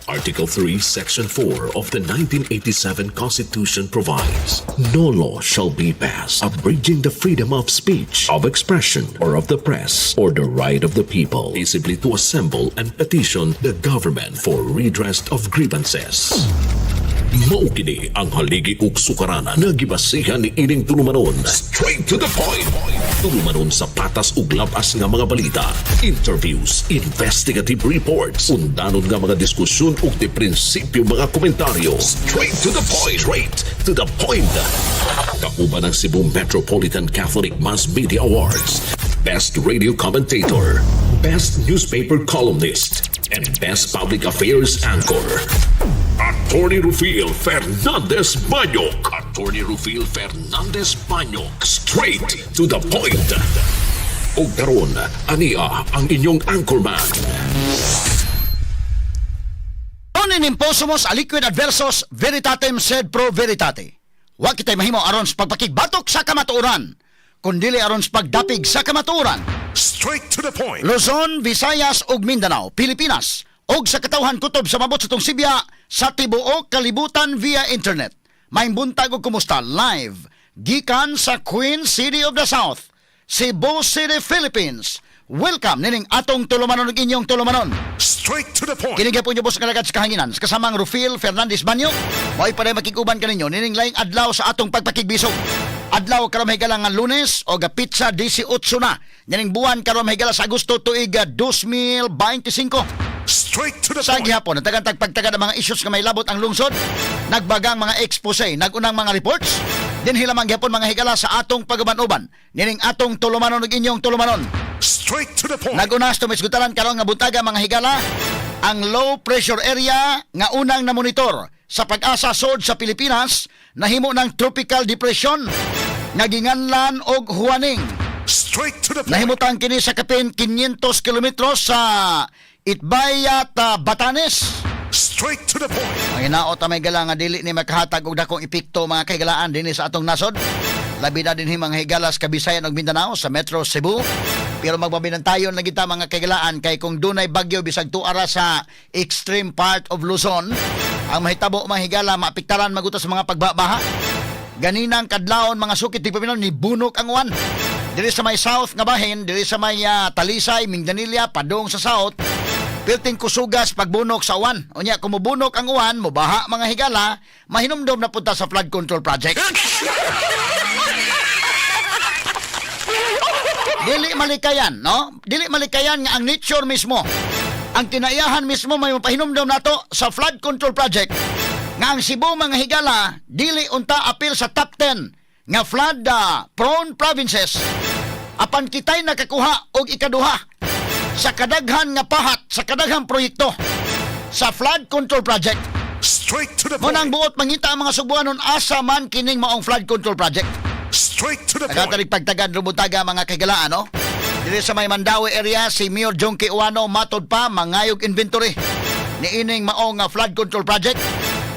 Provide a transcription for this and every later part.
Article 3, Section 4 of the 1987 Constitution provides, "No law shall be passed abridging the freedom of speech, of expression, or of the press, or the right of the people peaceably to assemble and petition the government for redress of grievances." Mao kini ang haligi ug sukaranan nga gibasihan ni ining tulumanon. Straight to the point. Tulumanon sa patas ug labas nga mga balita, interviews, investigative reports, undanon nga mga diskusyon ug di prinsipyo mga komentaryo. Straight to the point. Straight to the point. Kauban ang Cebu Metropolitan Catholic Mass Media Awards, Best Radio Commentator, Best Newspaper Columnist, and Best Public Affairs Anchor. Attorney Rufil Fernandez Banyok. Attorney Rufil Fernandez Banyok. Straight to the point. Ug karon, ania ang inyong anchorman. Non imposumus aliquid adversus veritatem sed pro veritate. Wa kitay mahimo aron sa pagpakigbatok sa kamatuoran, kundili aron sa pagdapig sa kamatuoran. Straight to the point. Luzon, Visayas ug Mindanao, Pilipinas, ug sa katawhan kutob sa mabot sa tong sibya sa tibuok kalibutan via internet. Maayong buntag ug kumusta live gikan sa Queen City of the South, Cebu City, Philippines. Welcome nining atong tulumanon ug inyong tulumanon. Straight to the point. Kini gyapon ubos nga alagad sa kahanginan sa kasamang Rufil Fernandez Banyo. Mo'y pareho makiguban kaninyo nining laing adlaw sa atong pagpakigbisog. Adlaw karon, mahigala, nga Lunes o petsa 18 na nining buwan karon, mahigala, sa Agosto, tuig 2025. Straight to the Sa point. gihapon, nagtagan pagtagad ang mga issues nga may labot ang lungsod, nagbagang mga expose, nagunang mga reports, dinhi lamang gihapon, mga higala, sa atong pag-uban-uban nining atong tulumanon ug inyong tulumanon. Straight to the point. Nagunas tumisgutalan karon nga buntaga, mga higala, ang low pressure area nga unang namonitor sa Pag-asa sod sa Pilipinas nahimo ng tropical depression nga ginganlan og Huaning. Straight to the point. Nahimutang kini sa kapin 500 kilometros sa Itbayat, Batanes. Straight to the point. Ang hinaot ang may gala nga dili ni makahatag og dakong epekto, mga kahigalaan, dinhi sa atong nasod. Labi na dinhi, mga higala, sa Kabisayan ug Mindanao, sa Metro Cebu. Pero magbabinantayon lang kita, mga kahigalaan, kay kung dunay bagyo bisag tuara sa extreme part of Luzon, ang mahitabo, mga higala, maapektaran maguta sa mga pagbabaha. Ganinang kadlawon, mga sukit di paminaw, ni bunok ang uwan. Diri sa may south nga bahin, diri sa may Talisay, Minglanilla, padung sa south, pilting kusugas pagbunok sa uwan. Unya, kung mubunok ang uwan, mubaha, mga higala, mahinumdom na punta sa flood control project. Dili malikayan, no? Dili malikayan nga ang nature mismo, ang kinaiyahan mismo may mapahinumdom nato sa flood control project nga ang Cebu, mga higala, dili unta apil sa top 10 nga flood prone provinces. Apan kitay nakakuha og ikaduha sa kadaghan nga pahat sa kadaghang proyekto sa flood control project. Straight to the Mo nang point. buot mangita ang mga Sugbuanon, asa man kining maong flood control project. Straight to the point. Nagatarig pagtagad rubutaga, mga kahigalaan, no? Diri sa may Mandaue area, si Mayor Jonkie Ouano matod pa mangayog inventory ni ining maong flood control project.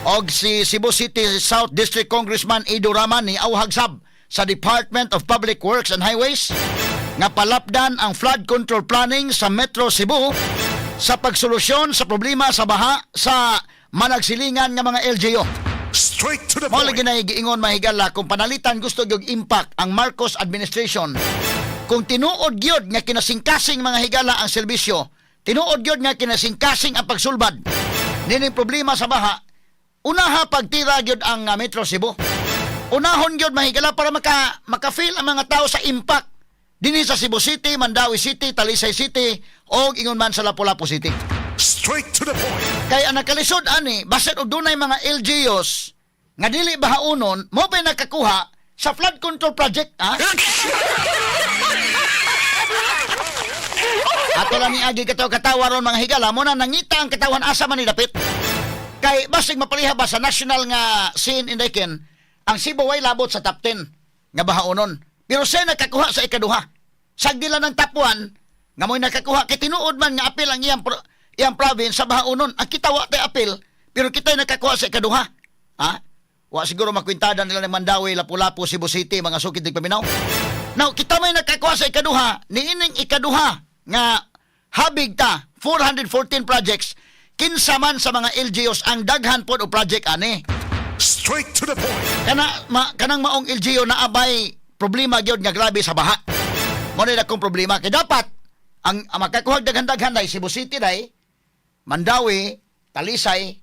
Og si Cebu City South District Congressman Ido Rahman ni auhag sab sa Department of Public Works and Highways nga palapdan ang flood control planning sa Metro Cebu sa pagsolusyon sa problema sa baha sa managsilingan nga mga LGU. Straight to the Mao point. lagi na giingon, mahigala, kung panalitan gusto gyud impact ang Marcos administration, kung tinuod gyud nga kinasingkasing, mga higala, ang serbisyo, tinuod gyud nga kinasingkasing ang pagsulbad nining problema sa baha, unaha pagtira gyud ang Metro Cebu. Unahon gyud, mahigala, para maka-feel ang mga tao sa impact dinhi sa Cebu City, Mandaue City, Talisay City og ingon man sa Lapu-Lapu City. Straight to the point. Kay ang nakalisod ani, basin og dunay mga LGUs nga dili bahaunon, mo ba nakakuha sa flood control project, ha? Ato lang ni agi kataw katawa ron, mga higala, mo na nangita ang katawan asa man ni dapit. Kay basig mapaliha ba sa national nga scene in Daken, ang Cebu way labot sa top 10 nga bahaunon. Pero siya nakakuha sa ikaduha. Sagdi lang ng top 1 nga mo'y nakakuha kay tinuod man nga apil ang iyang province sa bahaunon. Ang kita wa tay apil, pero kita'y nakakuha sa ikaduha. Ha? Wa siguro makwintada nila ng Mandaue, Lapu-Lapu, Cebu City, mga sukid ng paminaw. Now, kita may nakakuha sa ikaduha, niining ikaduha nga habig ta 414 projects, Kinsa man sa mga LGUs ang daghan pod og project ani? Straight to the point. Kanang maong LGU na abay problema gyud nga grabe sa baha. Mo na akong problema kay dapat ang makakuha daghan-daghan day Cebu City day, Mandaue, Talisay,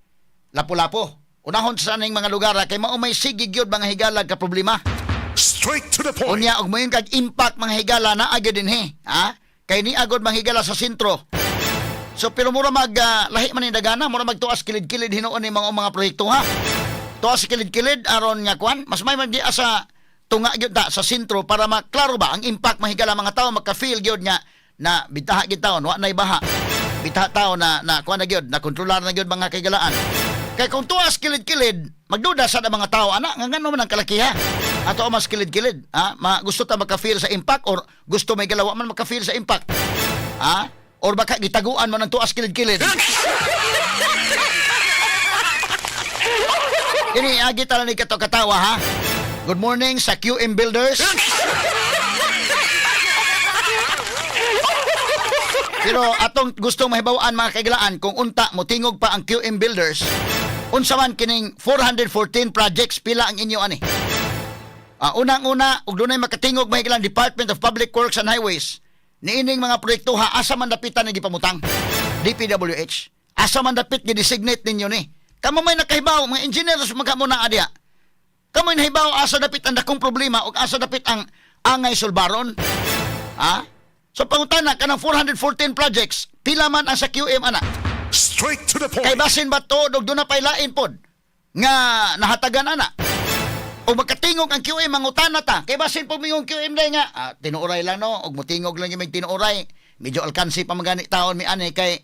Lapu-Lapu. Unahon sa aning mga lugar kay mao may sige gyud mga higala ka problema. Straight to the point. Unya og moingon kag impact, mga higala, naa gyud dinhi, ha? Kay ni agod mga higala sa sentro. So pero mura mag lahi man ni dagana, mura magtuas kilid-kilid hinuon ni mga proyekto, ha. Tuas kilid-kilid aron nga kwan, mas may man di asa tunga gyud ta sa sentro para maklaro ba ang impact, mahigala, mga tao maka-feel gyud nga na bitaha gyud taon, wa nay baha. Bitaha tao na na kwan na gyud, na kontrolar na gyud, mga kaigalaan. Kay kung tuas kilid-kilid, magduda sa mga tao ana nga ngano man ang kalakiha. Ato mas kilid-kilid, ha? Ma, gusto ta maka-feel sa impact or gusto may galawa man maka-feel sa impact? Ha? Or baka gitaguan mo ng tuas kilid-kilid. Ini agi tala ni kato katawa, ha. Good morning sa QM Builders. Pero atong gustong mahibaw-an, mga kaigalaan, kung unta motingog pa ang QM Builders, unsa man kining 414 projects, pila ang inyo ani? Unang-una, ug dunay makatingog, mahigalaan, Department of Public Works and Highways. Niining mga proyekto ha, asa man dapitan ni gipamutang? DPWH. Asa man dapit gi-designate ninyo ni? Kamo may nakahibaw, mga engineers magkamo na adya. Kamo may nahibaw asa dapit ang dakong problema ug asa dapit ang angay sulbaron. Ha? So pangutana, kanang 414 projects, pila man ang sa QM ana? Straight to the Kay point. basin ba tuod og doon na paylain pod nga nahatagan ana? O magkatingog ang QM, mangutana ta. Kay basin po mingong QM day nga, tinuoray lang no, og mutingog lang yung may tinuoray. Medyo alkansi pa magani taon mi ani kay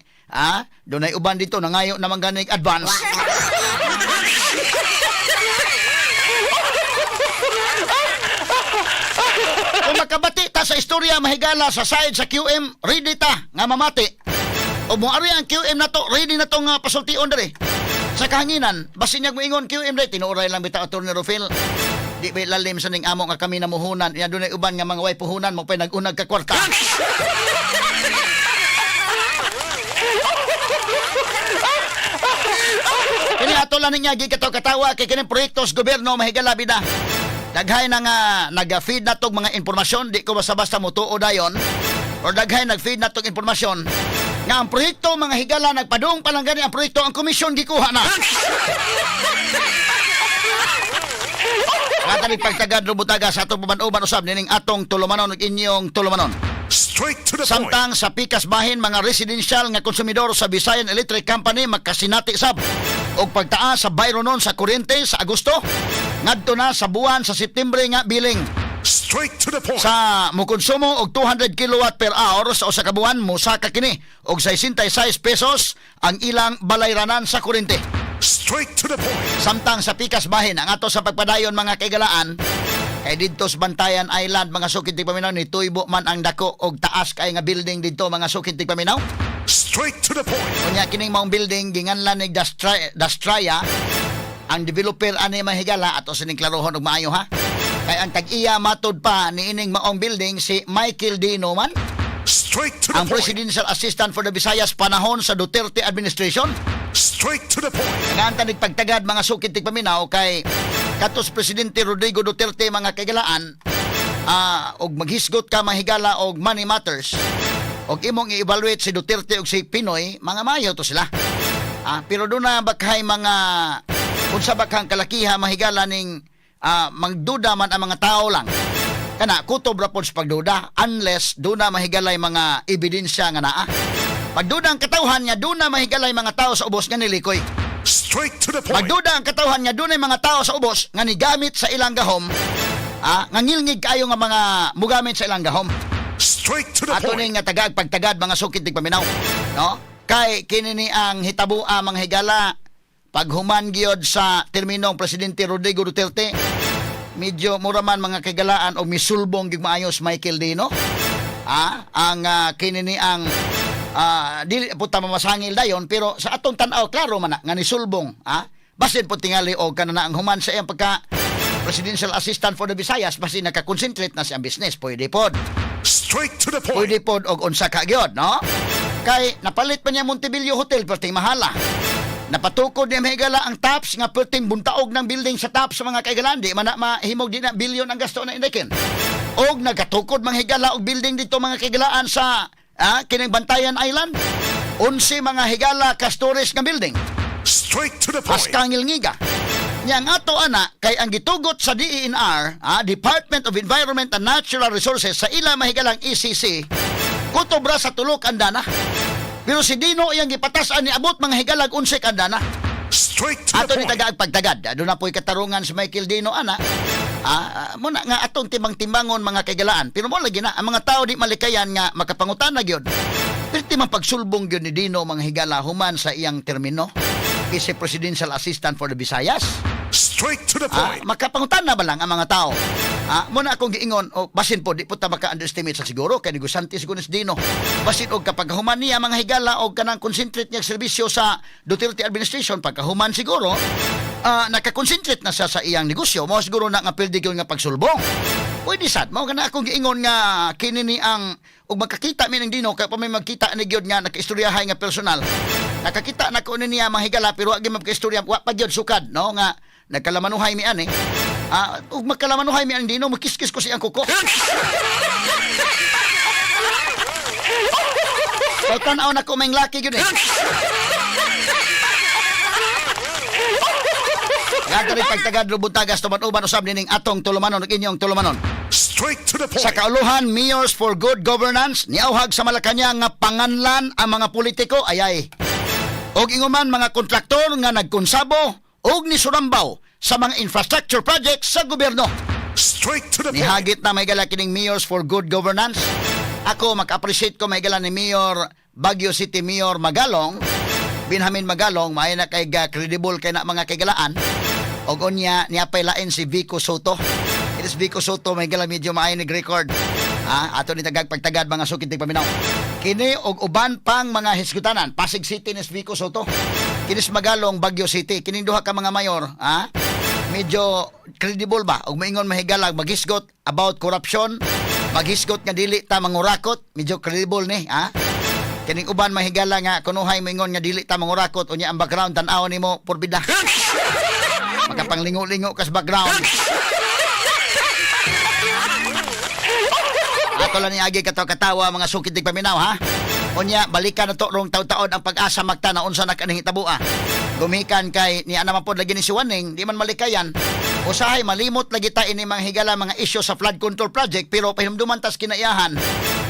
dunay uban dito nangayo naman gani advance. Kung makabati ta sa istorya, mahigala, sa side sa QM, ready ta nga mamati. O moari ang QM na to, ready na to nga pasultion diri. Sa kahanginan, basin niya moingon QM dai, tinuoray lang bitaw, Attorney Rufil. Di ba lalim sa ning amo nga kami namuhunan, ya dunay uban nga mga way puhunan mo pay nagunag ka kwarta. Kini ato lang niya gikato katawa kay kining proyekto sa gobyerno, mahigala, bida. Daghay na nga naga-feed na tog mga impormasyon, di ko basta-basta mutuo dayon. Or daghay nag-feed na tog impormasyon nga ang proyekto, mga higala, nagpadung pa lang gani ang proyekto, ang komisyon gikuha na. Katanig pagtagad rubutaga sa atong uban-uban usab nining atong tulumanon ug inyong tulumanon. Straight to the point. Samtang sa pikas bahin, mga residential nga konsumidor sa Visayan Electric Company makasinati sab og pagtaas sa bayronon sa kuryente sa Agosto ngadto na sa buwan sa September nga billing. Straight to the point. Sa mokonsumo og 200 kilowatt per hour sa usa ka buwan, mosaka kini og 66 pesos ang ilang balayranan sa kuryente. Straight to the point. Samtang sa pikas bahin, ang ato sa pagpadayon, mga kaigalaan, kay didto sa Bantayan Island, mga sukid tigpaminaw, ni tuybo man ang dako og taas kay nga building didto, mga sukid tigpaminaw. Straight to the point. Unya kining maong building ginganlan ni Dastraya ang developer ani, mahigala, ato sining klarohon og maayo, ha. Kay ang tag-iya matod pa niining maong building si Michael D. Noman, Straight to the ang point. Presidential Assistant for the Visayas panahon sa Duterte administration. Straight to the point. Nga ang pagtagad, mga sukid tigpaminaw, kay katos Presidente Rodrigo Duterte, mga kaigalaan, og maghisgot ka, mahigala, og money matters og imong i-evaluate si Duterte og si PNoy, mga mayo to sila. Pero doon na bakhay mga unsa bakhang kalakiha, mahigala, ning magduda man ang mga tao lang kana, kutob ra pod sa pagduda unless doon na mahigalay mga ebidensya nga naa. Pagduda ang katawhan nga doon na mahigalay mga tao sa ubos nga nilikoy. Straight to the point. Magduda ang katawhan nga dunay mga tao sa ubos nga nigamit sa ilang gahom, nga ngilngig kaayo nga mga mugamit sa ilang gahom. Straight to the Ato point. ning nga tagag pagtagad, mga sukid tigpaminaw, no? Kay kini ni ang hitabua, mga higala, paghuman gyud sa terminong Presidente Rodrigo Duterte, medyo mura man, mga kagalaan, og misulbong gyud maayos Michael Dino. Ang kini ni ang dili po ta mamasangil dayon, pero sa atong tan-aw klaro man na nga nisulbong, basin po tingali og kanana ang human sa iyang pagka Presidential Assistant for the Visayas, basin nakakonsentrate na siyang business, pwede pod. Straight to the point. Pwede pod og unsa ka gyud, no? Kay napalit pa niya Montebello Hotel, perting mahala. Napatukod niya, mga higala, ang Tops nga perting buntaog ng building sa Tops sa mga kaigalaan. Di man na mahimog di na bilyon ang gasto na indikin. Og nagatukod, mga higala, og building dito, mga kaigalaan, sa kining Bantayan Island. 11, mga higala, ka stories nga building. Straight to the point. Askangil ngiga. Nya ang ato ana kay ang gitugot sa DENR, Department of Environment and Natural Resources, sa ila mahigalang ECC, kutob ra sa 3 ka andana. Pero si Dino iyang gipatasan ni abot, mga higalag, 11 ka andana. Straight to Ato the ni point. tagaag pagtagad. Doon na po'y katarungan si Michael Dino ana. Muna nga atong timbang-timbangon, mga kaigalaan. Pero mo lagi na ang mga tao di malikayan nga makapangutana gyud. Pero man pagsulbong gyud ni Dino, mga higala, human sa iyang termino Vice Presidential Assistant for the Visayas. Straight to the point. Makapangutana ba lang ang mga tao? Muna akong giingon, o basin po, di po ta maka-underestimate sa siguro, kay negosyante siguro si Dino. Basin og kapag human niya, mga higala, og kanang concentrate niya serbisyo sa Duterte administration, pagkahuman siguro, nakakonsentrate na siya sa iyang negosyo, mo siguro na nga pildi gyud nga pagsulbong. Pwede sad, mao kana akong giingon nga kini ni ang ug magkakita mi ng Dino kay pa may magkita ni gyud nga nakaistoryahay nga personal. Nakakita na ko ni niya, mga higala, pero wa gyud magkaistorya, wa pa gyud sukad no nga nagkalamanuhay mi ani. Ug magkalamanuhay mi ang Dino, makiskis ko siyang kuko. Kay tan-aw na ko may laki gyud eh. Nga rin pagtagad lubuntagas tuman-uban usab nining atong tulumanon ug inyong tulumanon. Straight to the point. Sa kauluhan, Mayors for Good Governance niauhag sa Malacañang nga panganlan ang mga politiko ayay. Og inguman mga kontraktor nga nagkonsabo og nisurambaw sa mga infrastructure projects sa gobyerno. Straight to the point. Nihagit na may gala kining Mayors for Good Governance. Ako maka-appreciate ko may gala ni Mayor Baguio City, Mayor Magalong, Benjamin Magalong, maayo na kay ga credible kay na, mga kaigalaan. Og unya niya pay lain si Vico Soto. It is Vico Soto, may gala, medyo maayo ni record. Ato ni tagag pagtagad, mga sukid paminaw. Kini og uban pang mga hisgutanan, Pasig City ni Vico Soto. Kini si Magalong, Baguio City. Kining duha ka mga mayor, medyo credible ba og moingon mahigalag maghisgot about corruption, maghisgot nga dili ta mangurakot, medyo credible ni ha. Kining uban, mahigala, nga kunuhay moingon nga dili ta mangurakot, unya ang background tan-aw nimo porbida, makapanglingo-lingo kas background. Ato lang ni agi katawa-katawa, mga sukid tig paminaw, ha. Unya balikan na to rong taon-taon ang PAGASA magta na unsa na kaning hitabo ah. Gumikan kay ni ana man pod lagi ni si Waning, di man malikayan. Usahay malimot lagi ta ini, mga higala, mga isyu sa flood control project, pero pahinumduman tas kinaiyahan.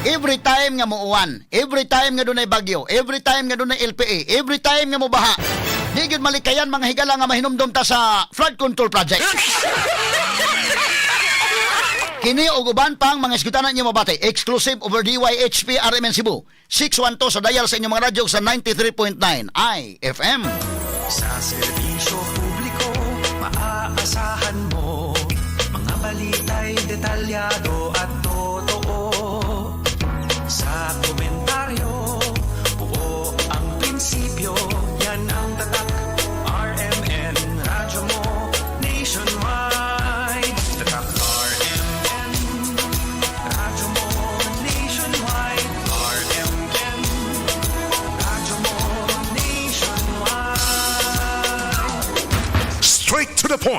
Every time nga muuwan, every time nga dunay bagyo, every time nga dunay LPA, every time nga mobaha, di gyud malikayan, mga higala, nga mahinumdum ta sa flood control project. Kini og uban pang mga isgutanan niyo mabati. Exclusive over DYHP RMN Cebu. 612 sa dial sa inyong mga radyo sa 93.9 IFM. Sa serbisyo publiko, maaasahan mo. Mga balita'y detalyado at totoo. Sa komentaryo, buo ang prinsipyo. Yan ang tatak, RMN, radyo mo, nationwide. Tatak RMN, radyo mo, nationwide. RMN, radyo mo, nationwide. Straight to the point.